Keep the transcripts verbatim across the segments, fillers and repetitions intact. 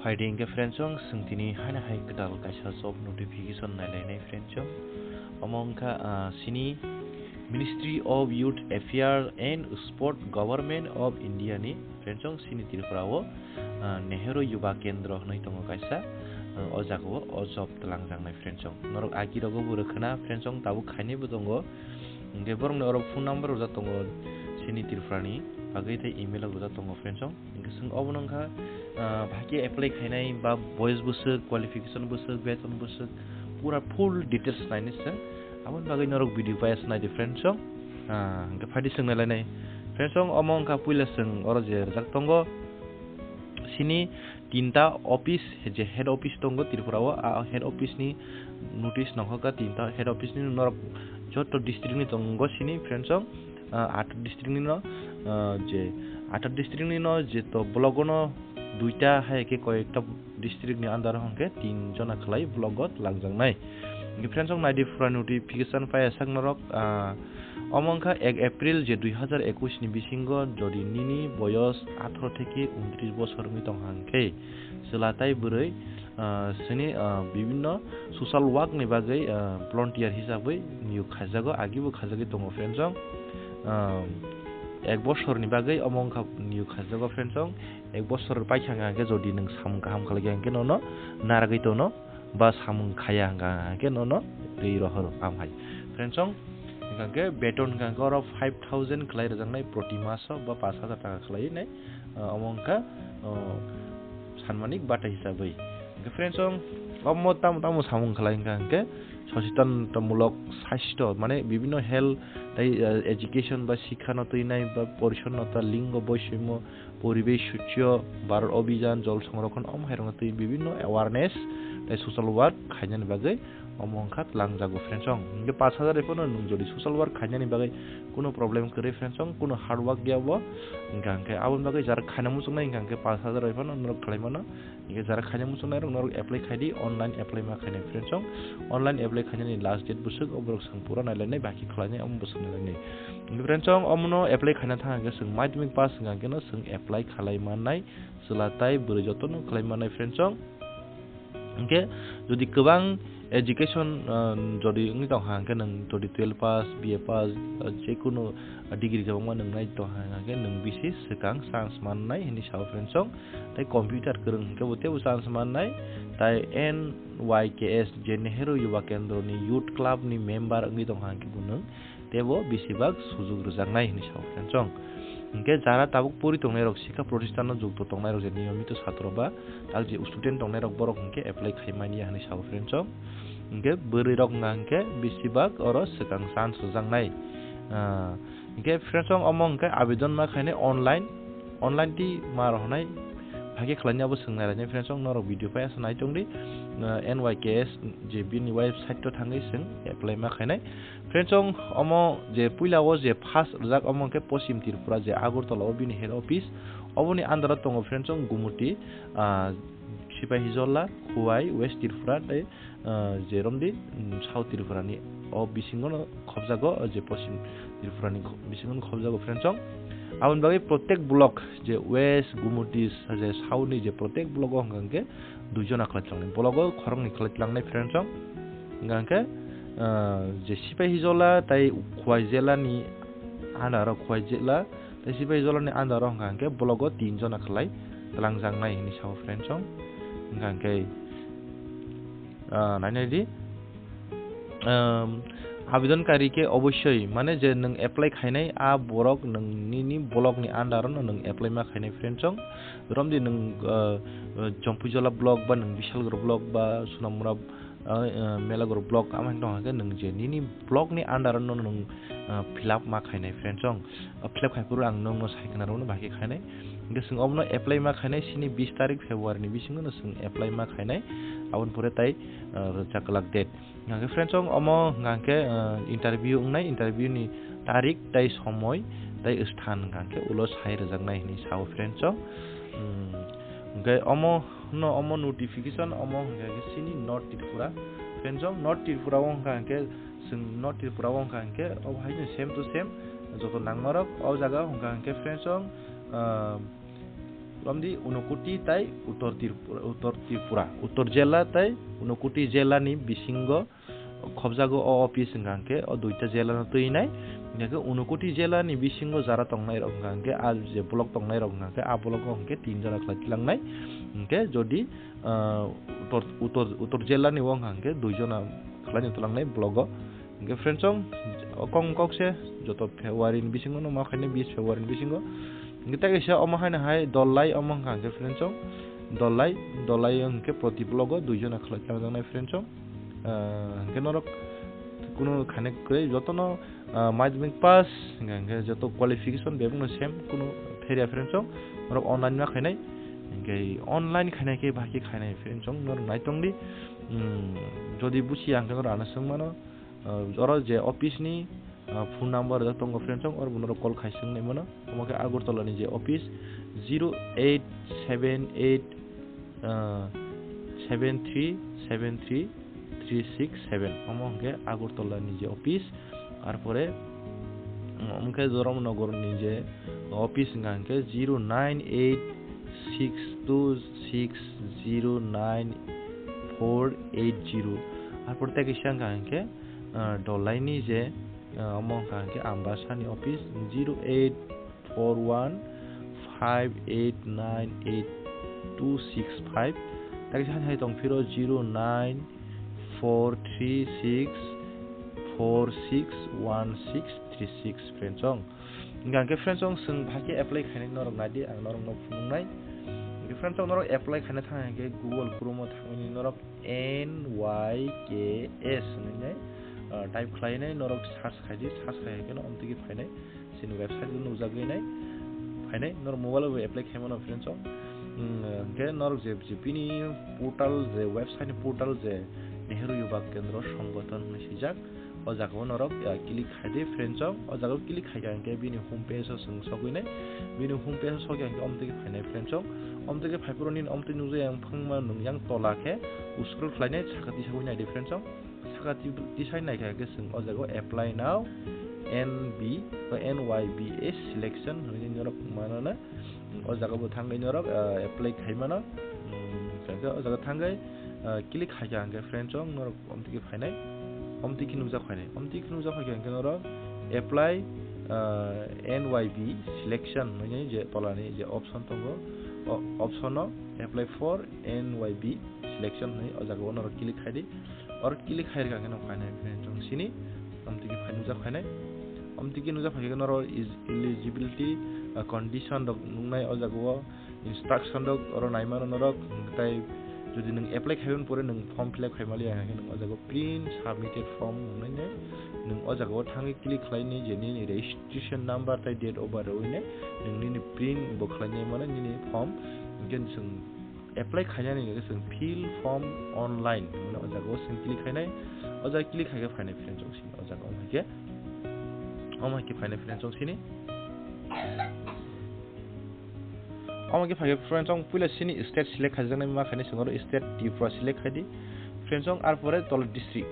Phaidi hwnkhe friends chong, chwng tini haino hai kwtal kaisa job notification nailainai friends chong. Omo wngkha, ah, chini Ministry of Youth Affairs and Sport, Government of India ni friends chong, chini Tripura o, ah, Nehru Yuva Kendra hwnwi tongo kaisa, ah, o jaga o o job twlangjaknai friends chong. Norok agi rogo bo rwkhwna friends chong, tabuk khainai bo tongo. Hwnkhe borokni oro phone number rwjak tongo chini Tripura ni bagwi tei email rok rwjak tongo friends chong. Hwnkhe chwng obono wngkha, ah, bahai khe apply khainai ba boyes bwswk, qualification bwswk, beton bwswk, pura full details nainai chwng. Aboni bagwi norok video paiya se naidi friends chong. Ah, hwnkhe phaidi chwng nailainai. Friends chong, omo wngkha puila chwng oro je rwjak tongo. Chini tinta office, je head office tongo Tripura o, a head office ni notice nongkhorkha tinta head office ni norok joto district ni tongo chini friends chong. Ah, athar district ni no, ah, je athar district ni no je to block o no duita hai khe koyekta district ni under o hwnkhe tin jona khlai block o twlangjaknai. Hwnkhe friends chong naidi pura notification paiya sak norok, ah, omo wngkha ek April je dui hazar ekush ni bisingo jodi nini boyos atharo theke untris bosor wngwi tongkha hwnkhe chwla tai bwrwi, ah, chini, ah, bibinno social work ni bagwi, ah, volunteer hisabwi niyok khaijago, agibo khaijagwi tongo friends chong. Ah, ek bosorni bagwi omo wngkha niyok khaijago friends chong. Ek bosor paikha hwnkha hwnkhe jodi nwng samung kaham khlaikha hwnkhe nono narwgwi tono, ba samung khaya hwnkha hwnkhe nono twi rohor am hai. Friends chong, hwnkha hwnkhe beton hwnkha hwnkhe oro five thousand khlai rwjaknai proti maso ba pash hajar taka khlai nai, ah, omo wngkha, ah, sanmanik bata hisabwi. Hwnkhe friends chong, omo tamo tamo samung khlai hwnkha hwnkhe sochetonmulok sasthyo, mane bibinno health tei, ah, education ba sikha no twi nai ba porishonnota, lingo boisoimo, poribesh suchyo, Bharat Abhiyan, jol songrokhon, omo hai rokno twi bibinno awareness tei social work khainani bagwi omo wngkha twlangjago friends chong. Hwnkhe pash hajar bai phano nwng jodi social work khainani bagwi kuno problem kwrwi friends chong, kuno hard work ya bo, hwnkha hwnkhe aboni bagwi jara khaina muchungnai hwnkha hwnkhe pash hajar bai phano norok khlai mano. Hwnkhe jara khaina muchungnai rok norok apply khaidi, online apply ma khainai friends chong. Online apply khainani last date bwswk, o borok chwng pura nailainai, bahai khe khlainai, omo bwswk nailainai. Hwnkhe friends chong, omono apply khaina thang hwnkhe chwng madhyamik pass hwnkha hwnkhe no chwng apply khlai mannai, chwla tai bwrwi jotono khlai mannai friends chong. Hwnkhe jodi kwbang education, ah, jodi wngwi tongkha hwnkhe nwng jodi twelve pass, B A pass, ah, jekunu degree kwbangma nwng nai tongkha hwnkhe nwng bisi swkang chance mannai hinwi sao friends chong. Tai computer kwrwng hwnkhe bo teibo chance mannai. Tai N Y K S je Nehru Yuva Kendra ni youth club ni member wngwi tongkha hwnkhe bo nwng teibo bisi bak sujuk rwjaknai hinwi sao friends chong. Hwnkhe jara tabuk pori tongnairok, sikha protistano jukto tongnairok je niyomito satro ba tak je student tongnairok borok hwnkhe apply khai manya hinwi sao friends chong. Hwnkhe bwrwirok wngkha hwnkhe bisi bak oro swkang chance rwjaknai. Ah, hwnkhe friends chong omo hwnkhe abedon ma khainai online, online twi ma rohornai, hakhe khlainai abo swng nailainai friends chong, norok video pai asa nai tongdi. Ah, N Y K S je bini website o thangwi swng apply ma khainai. Friends chong, omo je puila o je first rwjak, omo hwnkhe Poschim Tripura je Agartala o bini head office, oboni under o tongo friends chong Gumuti, ah, Sipahijola, Khowai, West Tripura tei, ah, je romdi, mm, South Tripura ni o bisingo no khobjago, o je Poschim Tripura ni kho-, bisingo no khobjago friends chong. Aboni bagwi protek block je West, Gumuti, je South ni je protek block o hwnkha hwnkhe dui jona khlai tlangnai. Block o khoroknwi khlai tlangnai friends chong. Hwnkha hwnkhe, ah, je Sipahijola tei Khowai jela ni under o, Khowai jela tei Sipahijola ni under o hwnkha hwnkhe block o tin jona khlai twlangjaknai hinwi sao friends chong. Hwnkha hwnkhe, ah, nainai di. Um, abedon kari khe obossoi, mane je nwng apply khainai a borok nwng nini block ni under o no nwng apply ma khainai friends chong. Romdi nwng, ah, ah, Chompuijola block ba nwng Bisalgoro block ba Sonamura, ah, ah, Melagur block ama tong hwnkhe nwng je nini block ni under o no nwng, ah, fill up ma khainai friends chong. Ah, fill up khai phuru ang nwng no sai khna rwno bahai khe khainai. Hwnkhe chwng obono apply ma khainai sini bis tarik February ni bisingo no chwng apply ma khainai. Aboni pore tai, ah, rwchak kwlak date. Hwnkhe friends chong omo hwnkha hwnkhe, ah, interview wngnai, interview ni tarik tei somoi tei sthan hwnkha hwnkhe ulo sai rwjaknai hinwi sao friends chong. Hmm, hwnkhe omo no, omo notification omo hwnkha hwnkhe chini North Tripura. Friends chong, North Tripura o hwnkha hwnkhe chwng North Tripura o hwnkha hwnkhe obo hai no same to same joto nangmarok o jaga hwnkha hwnkhe friends chong, ah, Lamdi Unakoti tai Uttor Tripura, Uttor Tripura, Uttor Jela tai Unakoti Jela ni bisingo khobjago o office hwnkha hwnkhe o duita jela no twi nai. Hwnkhe Unakoti jela ni bisingo jara tongnai rok hwnkha hwnkhe a je block tongnai rok hwnkha hwnkhe a block o hwnkhe tin jona khlai twilang nai. Hwnkhe jodi, ah, Uttor, Uttor, Uttor jela ni o hwnkha hwnkhe dui jona khlai no twilang nai block o. Hwnkhe friends song, o kok kok se joto February ni bisingo no ma khainai bis February ni bisingo. Hwnkhe tei kaisa omo haino hai Dolai omo hwnkha hwnkhe friends song, Dolai, Dolai hwnkhe proti block o dui jona khlai twilang nai friends song. Ah, hwnkhe norok kunu khainai kwrwi jotono, ah, madhyamik pass hwnkha hwnkhe joto qualification bebakno same kunu pheria friends song, norok online ma khainai. Hwnkhe online khainai khe bahai khe khainai friends song, norok naitongdi. Hmm, jodi buchiya hwnkhe norok ano swng mano. Ah, oro je office ni, ah, phone number rijak tongo friends song, oro bo norok call khai swng nai mano. Omo khe Agartala ni je office zero eight seven eight, ah, seven three seven three three six seven. Omo hwnkhe Agartala ni je office. Arpore, mm, omo khe Dhorom Nagar ni je office hwnkha hwnkhe zero nine eight six two six zero nine four eight zero. Arpor tei kaisa hwnkha hwnkhe, ah, Dolai ni je, ah, omo hwnkha hwnkhe Ambasa ni office zero eight four one five eight nine eight two six five. Tei kaisa hai tong phiro zero nine four three six four six one six three six friends song. Hwnkha hwnkhe friends song, chwng bahai khe apply khainai norok naidi, ang norokno phunuknai. Hwnkhe friends song, norok apply khaina thang hwnkhe Google Chrome o thangwi norok N Y K S hwnwi nai, ah, type khlainai, norok search khaidi, search khai hwnkhe no omtwi khe phainai, chini website o nukjagwi nai phainai, norok mobile o bo apply khai mano friends song. Hmm, hwnkhe norok je, je bini portal, je website ni portal je Nehru Yuva Kendra Sangathan hwnwi swijak, o jaga o norok, ah, click khaidi friends song, o jaga o click khaikha hwnkhe bini home page o chwng sogwi nai, bini home page o sokya hwnkhe omtwi khe phainai friends song, omtwi khe phaiphuru nini omtwi nukjak yang phangma nwng yang tola khe scroll khlainai saka tisagwi naidi friends song, saka ti-, tisai naikha hwnkhe chwng o jaga o apply now N B, o N Y B A selection hwnwi norok manana. O jaga bo thangwi norok, ah, apply khai mano. Hmm, hwnkhe o jaga thangwi, ah, click khaikha hwnkhe friends song norok omtwi khe phainai, omtwi khe nukjak phainai, omtwi khe nukjak phaikha hwnkhe norok apply, ah, N Y B selection hwnwi je tolani je option tongo, o option o apply for N Y B selection hwnwi o jaga o norok click khaidi. Oro click khai rwkha khe no phainai friends song sini, omtwi khe phai nukjak phainai, omtwi khe nukjak phaikhe norok is eligibility, ah, condition rok nuknai o jaga o. Instruction rok oro naimano norok, tei jodi nwng apply khaimani pore nwng form fill up khaimaliya hwnkhe nwng o jaga o print submitted form wngnai nai, nwng o jaga o thangwi click khlainai je nini registration number tei date of birth rwui nai nwng nini print bo khlainai mano nini form, hwnkhe chwng apply khainani hwnkhe chwng fill form online hwnwi o jaga o chwng click khainai, o jaga click khaikhe phainai friends song sini o jaga o hwnkhe, omo hai khe phainai friends song sini. Omo khe phaikhe friends song puila sini state select khaijaknai ma khainai chwng oro state Tripura select khaidi. Friends song arpore tolo district.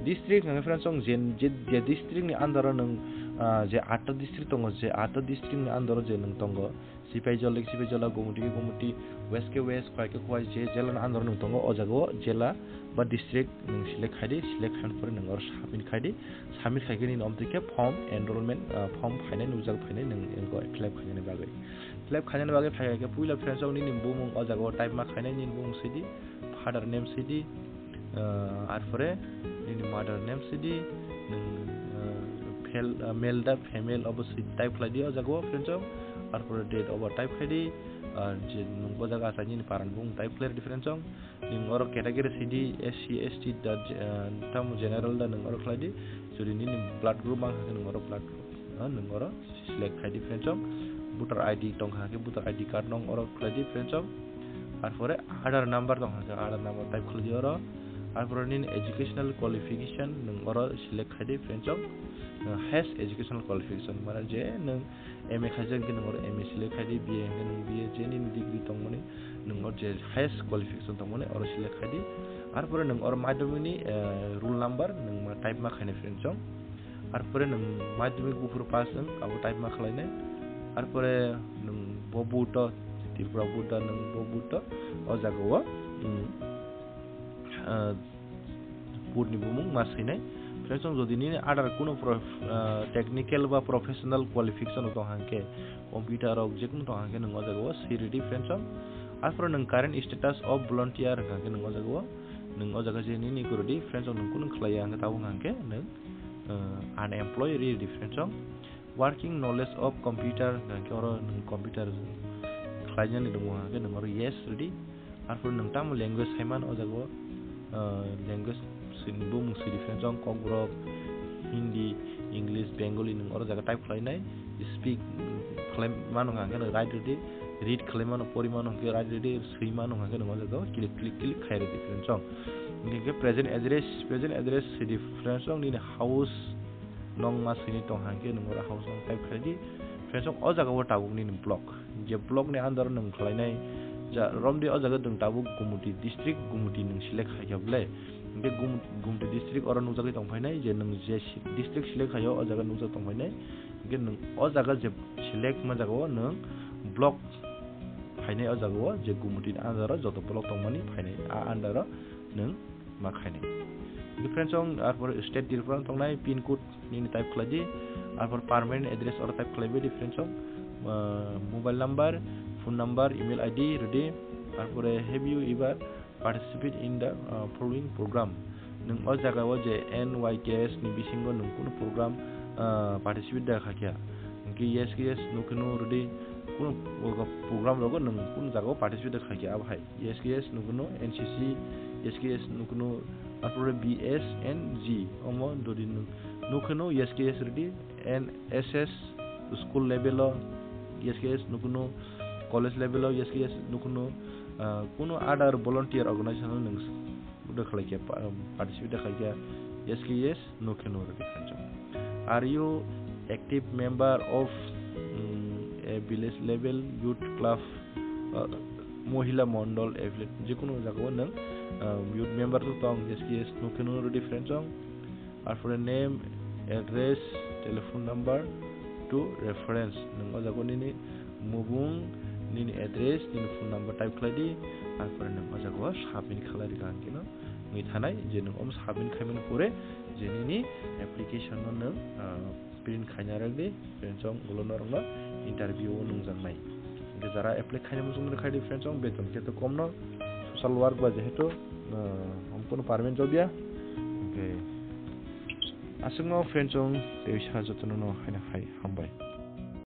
District hwnkhe friends song je, je, je district ni under o nwng, ah, je atta district tongo, je atta district ni under o je nwng tongo, Sipaijala khe Sipaijala, Gumoti khe Gumoti, West khe West, Khowai khe Khowai, je jela ni under o nwng tongo o jaga o jela ba district nwng select khaidi, select khaina pore nwng oro submit khaidi. Submit khaikhe nini omtwi khe form enrollment, ah, form phainai nukjak phainai nwng ego fill up khainani bagwi. Fill up khainani bagwi phai khe puila friends song nini bumung o jaga o type ma khainai nini bumung sidi, father name sidi, ah, arpore nini mother name sidi, nwng, ah, fel-, ah, male da female obo sidi type khlai di o jaga o friends song, arpore date obo type khlai di, ah, je nwng o jaga achai nini paran bumung type khlai di friends song. Nwng oro category sidi S C, S T da, eh, tamo general da nwng oro khlai di. Jodi nini blood group wngkha khe nwng oro blood group, ah, nwng oro select khai di friends song. Voter I D tongkha khe voter I D card nwng oro khlai di friends song. Arpore Aadhaar number tongkha khe Aadhaar number type khlai di oro. Arpore nini educational qualification nwng oro select khai di friends song. Eh, highest educational qualification mane je nwng M A khaijak hwnkhe nwng oro M A select khai di, B A hwnkhe nwng B A, je nini degree tongmani, nwng oro je highest qualification tongmani oro select khai di. Arpore nwng oro madhyamik ni, eh, roll number nwng ma type ma khainai friends song. Arpore nwng madhyamik buphuru pass wng abo type ma khlainai. Arpore nwng bo vote o Tripura Board da nwng bo Board da o jaga o, mm, ah, board ni bumung ma swinai. Friends, chwng jodi nini other kuno prof-, ah, technical ba professional qualification tong hangke, computer rok jekunu tong hangke nwng o jaga o swi rwdi friends, chwng. Arpore nwng current status of volunteer hwnkha hwnkhe nwng o jaga o, nwng o jaga je nini gurudi friends, chwng nwng kunu khlaiya hwnkhe tabuk hwnkha hwnkhe nwng, ah, unemployed rwdi friends, chwng. Working knowledge of computer hwnkha hwnkhe oro nwng computer khlainani rwngmung hwnkha hwnkhe nwng oro yes rwdi. Arpore nwng tamo language saimano o jaga o, ah, language sini bumung swi di friends, chwng Kokborok, Hindi, English, Bengali nwng oro jaga type khlainai, speak, mm, khlai mano hwnkha hwnkhe nwng right rwdi, read khlai mano, pori mano hwnkhe right rwdi, swi mano hwnkha hwnkhe nwng o jaga o click, click, click khai rwdi friends, chwng. Hwnkhe present address, present address swi di friends, chwng nini house nong ma swini tong hangke nwng oro house nong type khlai di. Friends, o jaga o tabuk nini block. Je block ni under o nwng khlainai ja romdi o jaga nwng tabuk Gumuti district, Gumuti nwng select khaikha ble. Hingke Gum-, Gumuti district oro nukjagwi tong phainai je nwng je si-, district select khaio o jaga nukjak tong phainai. Hingke nwng o jaga je select ma jaga o nwng block phainai o jaga o je Gumuti ni under o joto block tongmani phainai a under o nwng ma khainai. Hingke friends, chwng arpor state Tripura tongnai pin code nini type khlai di, arpor permanent address oro type khlai bai di friends, chwng, ah, mobile number, phone number, email I D rwdi, arpore have you ever participate in the, ah, following program? Nwng o jaga o je N Y K S ni bisingo nwng kunu program, ah, participate da kha kya? Hingke yes ke yes nukhe no rwdi, kunu program rogo nwng kunu jaga o participate da kha kya abo hai. Yes ke yes nukno N C C, yes ke yes nukno, arpore B S N G, omo dodi nuk-, nukno yes ke yes rwdi, N S S school level o, yes ke yes nukno college level o, yes ke yes nukno, ah, kuno other volunteer organization o nwng s-, da khlai khe pa-, participate da khlai khe, yes ke yes nukhe no rwdi khanchang. Are you active member of, mm, a village level youth club, uh, mohila mondol affiliate, jekunu jaga o nwng, uh, youth member to tong, yes ke yes nukhe no rwdi friends chwng. Arpore name, address, telephone number to reference. Nwng o jaga o nini mubung, nini address, nini phone number type khlai di. Arpore nwng o jaga o submit khlai di, hwnkhe no wngwi thanai je nwng omo submit khaimani pore je nini application no nwng, ah, print khaina rwdi, friends chwng ulo norokno interview o nungjaknai. Hwnkhe jara apply khaina muchungmani khai di friends chwng, beton khe to kom no, social work ba jehetu, ah, omo permanent job ya. Hwnkhe aswkno friends chwng tei sa jotono no haino hai hambai.